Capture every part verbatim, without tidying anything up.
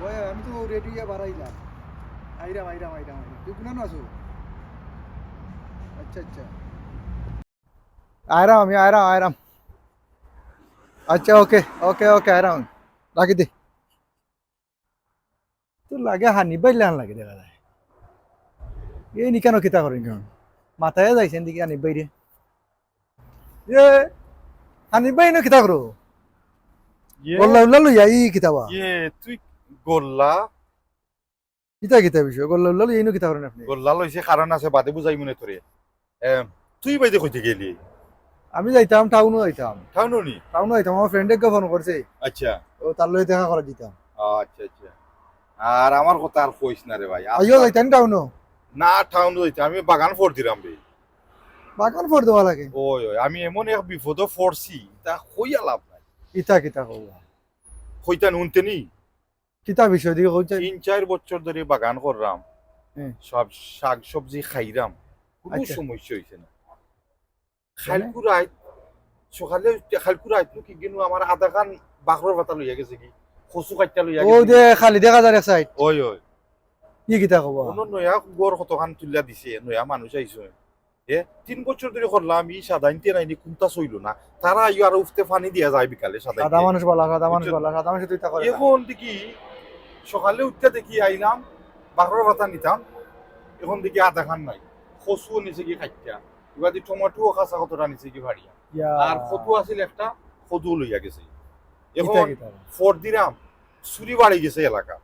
ওই, আমি তো রেডি হইয়া বাড়াইলাম। আইরাম, আইরাম, আইরাম, আইরাম। তুই কোনানো আছো? আচ্ছা, আচ্ছা। আইরাম আমি, আইরাম, আইরাম। আচ্ছা, ওকে, ওকে, ওকে, আইরাম। রাখি দে। তো লাগে হানি বাইলান লাগে দেখা যায়। এই নিকানো কিতা করেন কেন? মাথায় যাইছেন দেখি হানি বাইরে। এ, হানি ভাই, ইনো কিতা করো? ইয়ে? গোল্লা উল্লা লইয়া, ই কিতা বা? ইয়ে, তুই গোল্লা? কিতা কিতা বিষয়? গোল্লা উল্লা লইয়া, ইনো কিতা করেন আপনি? গোল্লা লইছে, কারণ আছে, বাদে বুঝাই মনে তোরে। এ, তুই বাইদে কইতে গেলি? আমি যাইতাম, টাউনো যাইতাম। টাউনো নি? টাউনো যাইতাম, আমার ফ্রেন্ড একটা ফোন করছে। আচ্ছা। ও, তার লগে দেখা করা দিতাম। আচ্ছা, আচ্ছা। আর আমার কথা আর কইস না রে ভাই। আইও যাইতাম টাউনো? না, টাউনো যাইতাম, আমি বাগান ফর দিলাম রে। বাগান ফর দেওয়া লাগে? ওই, ওই, আমি এমন এক বিপদো পড়ছি, তা কইয়া লাভ নাই। ইতা কিতা কইবা? কইতা নুনতে নি? কিতা বিষয় দিকে কইতে? তিন চার বছর ধরে বাগান করলাম, হুম। সব শাক সবজি খাইলাম, কোনো আচ্ছা। সমস্যা হইছে না। মানে? কালকু রাইত, সকালে উঠিয়া কালকু রাইত নু কি গেনু আমার আধা খান বাখরর পাতা লইয়া গেছে কি, কচু কাটটা লইয়া ও গেছে দে কি। খালি দেখা যার এক সাইড। ওই, ওই। কি কিতা কবা? কোনো নয়া ঘর কতখান তুলিয়া দিছে, নয়া মানুষ আইছে। এ, তিন বছর ধরে করলাম, ই সাদাইনতে নাইনি কুন্তা সইল না। তারা আইও আর উফতে পানি দিয়া যায় বিকালে সাদাইনতে। সাদা মানুষ বালা, সাদা মানুষ বুঝছো? বালা, সাদা মানুষ তুই তা করে না। এখন দেখি সকালে উঠিয়া দেখি আইলাম, বাখরর পাতা নিতাম, এখন দেখি আধা খান নাই। কচুও নিছে কি খাইটা, এবার দি টমেটোও কাঁচা কতটা নিছে কি ফাড়িয়া। ইয়া। আর কদু আছিল একটা, কদু লইয়া গেছে। এখন কিতা কিতা? ফর দিরাম, চুরি বাড়ি গেছে এলাকা।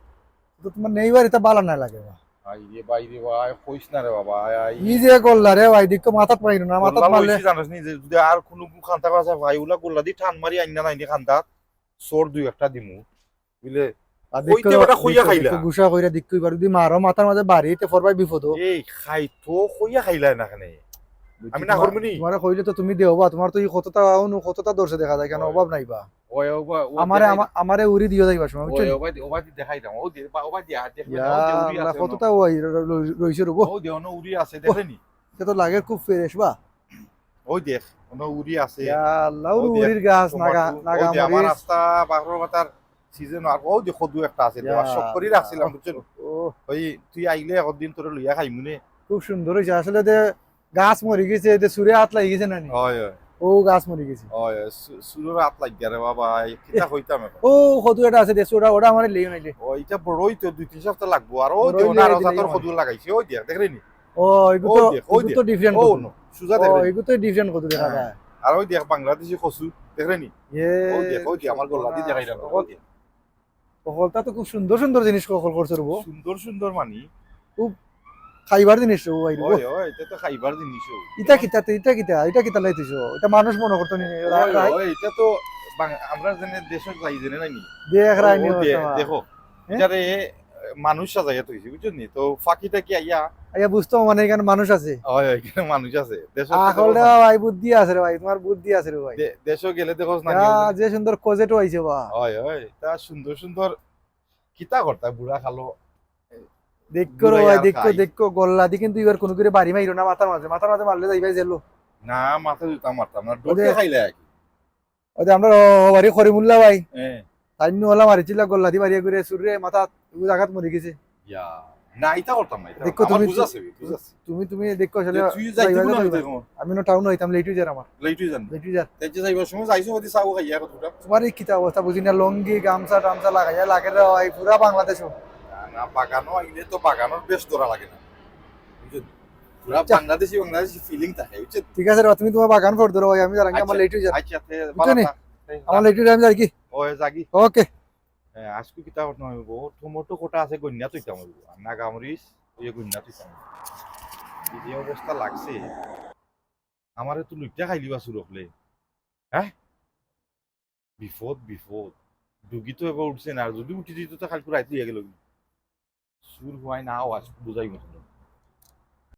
তো তোমার নেইবার এটা বালা না লাগে বা? আই রে ভাই রে ভাই, কইস না রে বাবা, আই, আই। ই যে গোল্লা রে ভাই, দেখো মাথাত মারিও না, মাথাত গোল্লা মারলে লইছি জানোস নি, যে যদি আর কোনো কান্তা করা যায় ভাই, ওলা গোল্লা দি টান মারি আইন না নাইনি কান্তাত, চোর দুই একটা দিমু। বুঝলে? আর কইতে দেখো, বেটা কইয়া দেখো, খাইলা। দেখো, গুসা কইরা দেখো, এবার যদি মারো মাথার মাঝে বাড়ি, তে ফরবাই বিপদ। এই খাই তো কইয়া খাইলা না কেনে? আমি না তোমার, করবো নি? তোমারে কইলে তো তুমি দেও বা, তোমার তো ই কতটা অনু, কতটা দর্শে দেখা যায়, কেন অভাব নাই বা। ওই, ওবা, ও আমারে, দেখাই আমা-, আমারে উড়ি দিও যাইবার সময়, বুঝছো ওই, নি? ওবা দি-, ওবা দি দেখাই দাম। ও দে, বা, ওবা দিয়া, দেখ, ইয়া ও দে উড়ি আল্লাহ, আছে, কতটা ওই র-, র-, রইছে রবো। ও দে, অনো উড়ি আছে, ওহ, দেখে নি? এটা তো লাগে খুব ফ্রেশ বা। ওই দেখ, অনো উড়ি আছে। ইয়া আল্লাহ, ও ওর দেখ, উড়ির গাছ, টমাটো, নাগা, ও নাগা দে, আমার মরিচ। রাস্তা, বাখরর পাতার সিজন, আর ও দে, কদু একটা আছে, ইয়া দেওয়া সব করি রাখছিলাম, আল্লাহ। বুঝছো নি? ও। ওই, তুই আইলে একদিন তোরে লইয়া খাইমুনে। খুব সুন্দর হইছে। আসলে দে, গাছ মরি গেছে, এতে সুরে হাত লাগি গেছে না নি? হয়, হয়। ও গাছ মরি গেছে। হয়, হয়। সু-, সুরর হাত লাগি রে বাবা, এই কিতা এ, কইতাম এখন? ও কদু এটা আছে, দেখছো, ওটা, ওটা আমার লেই নাইলে। ও, এটা বড়ই তো, দুই তিন সপ্তাহ লাগবো। আর ও বড়ই দেখো না, লেই আর দিলে জাতর হয়। কদু লাগাইছে, ওই দেখ, দেখরে নি? ও, এগু ও তো, দেখ, ওই এগু দেখ। তো different ও কদু। নো, সুজা ও, দেখরে নি? এগু তো different কদু দেখা হ্যাঁ। যায়। আর ওই দেখ, বাংলাদেশি কসু, দেখরে নি? এ, ও দেখ, ওই দেখ, আমার গোল্লা দি দেখাইলাম, ও দেখ। হকলতা তো খুব সুন্দর সুন্দর জিনিস হকল করছে রবো। সুন্দর সুন্দর মানি? খুব খাইবার জিনিস রবো ভাই রবো। ওই, ওই, এটা তো খাইবার জিনিস ও। ইটা কিতা, ইটা কিতা, ইটা কিতা লাইতেছো? এটা মানুষ মনে করতো নি, ওই, রা-, রাই- ওই, এটা তো বাং-, আমরা জেনে দেশে যাই জেনে নাইনি। দেখ ও, রাইনি ও দে-, অবস্থা। দেখো, হ্যাঁ? এটারে মানুষ সাজাইয়া থইছে, বুঝছো নি? তো ফাঁকি টাকি আইয়া আইয়া বুঝতো মানে এখানে মানুষ আছে। ওই, ওই, এখানে মানুষ আছে। দেশে তো আসলে দেখো রে না। ভাই, বুদ্ধি আছে রে ভাই, তোমার বুদ্ধি আছে রে ভাই। দে-, দেশে গেলে দেখো না ইয়া, কেউ। যে সুন্দর কোজেটও আইছে বা। ওই, ওই, তা সুন্দর সুন্দর কিতা করতা বুড়া কালো। দেখো রে বুড়া ভাই, আর দেখো, খাই। দেখো, গোল্লা দি কিন্তু এবার কোনো করে বাড়ি মারিও না মাথার মাঝে, মাথার মাঝে মারলে যাইবাই জেলো। না, মাথা জুতা মারতাম না, ওই যে ডোকে খাইলে আর কি। ওই যে আমরা ও-, ও বাড়ি করিমুল্লা ভাই। হ্যাঁ। তাইন নু ওলা মারিছিলা গোল্লা দি বাড়িয়ে ঘুরে সুররে মাথা ও জাগাত মরি গেছে। ইয়া, না, ইতা করতাম না, ইতা দেখো করতাম। আমার তুমি, বুঝ আছে, বুঝ আছে। তুমি, তুমি দেখো আসলে যে তুই যাইতে যাইবা কোন না আমি যাইবা। দেখো। আমি না টাউন হইতাম, লেট হয়ে যার আমার। লেট হয়ে যান। লেট হয়ে যার। তাই যে যাইবার সময় যাইছো ওদি চাও খাইয়া কতটা। তোমার এই কিতা অবস্থা বুঝি না, লুঙ্গি, গামছা, টামছা লাগাইয়া লাগে রে ভাই, পুরা বাংলাদেশও। না, না, বাগানো আইলে তো বাগানোর বেশ ধরা লাগে না। বুঝছো? পুরা আচ্ছা। বাংলাদেশি, বাংলাদেশি ফিলিং থাকে, বুঝছো? ঠিক আছে রে, তুমি তোমার বাগান ফর ধরো ভাই, আমি জানি আমার আচ্ছা। লেট হয়ে যার। আচ্ছা, তে বুঝছো ভালো নি? থাক। তে আমার থাক। লেট হয়ে যার, আমি যাই কি? ওই, যাগি। ওকে। হ্যাঁ, আজকে কিতা করতাম আমি? ও, টমেটো কটা আছে, গন্যা তুইতাম আমি। আর নাগামরিচ, ওই যে গন্যা তুইতাম আমি। এই যে অবস্থা লাগছে, আমারে তো লুইটা খাইলিবা চুর হকলে। হ্যাঁ? বিপদ, বিপদ। ডুগি তো এবার উঠছে না, আর যদি উঠি দিত তো কালকে রাইত লইয়া গেল। চুর হয় না, আওয়াজ বুঝাই মতো।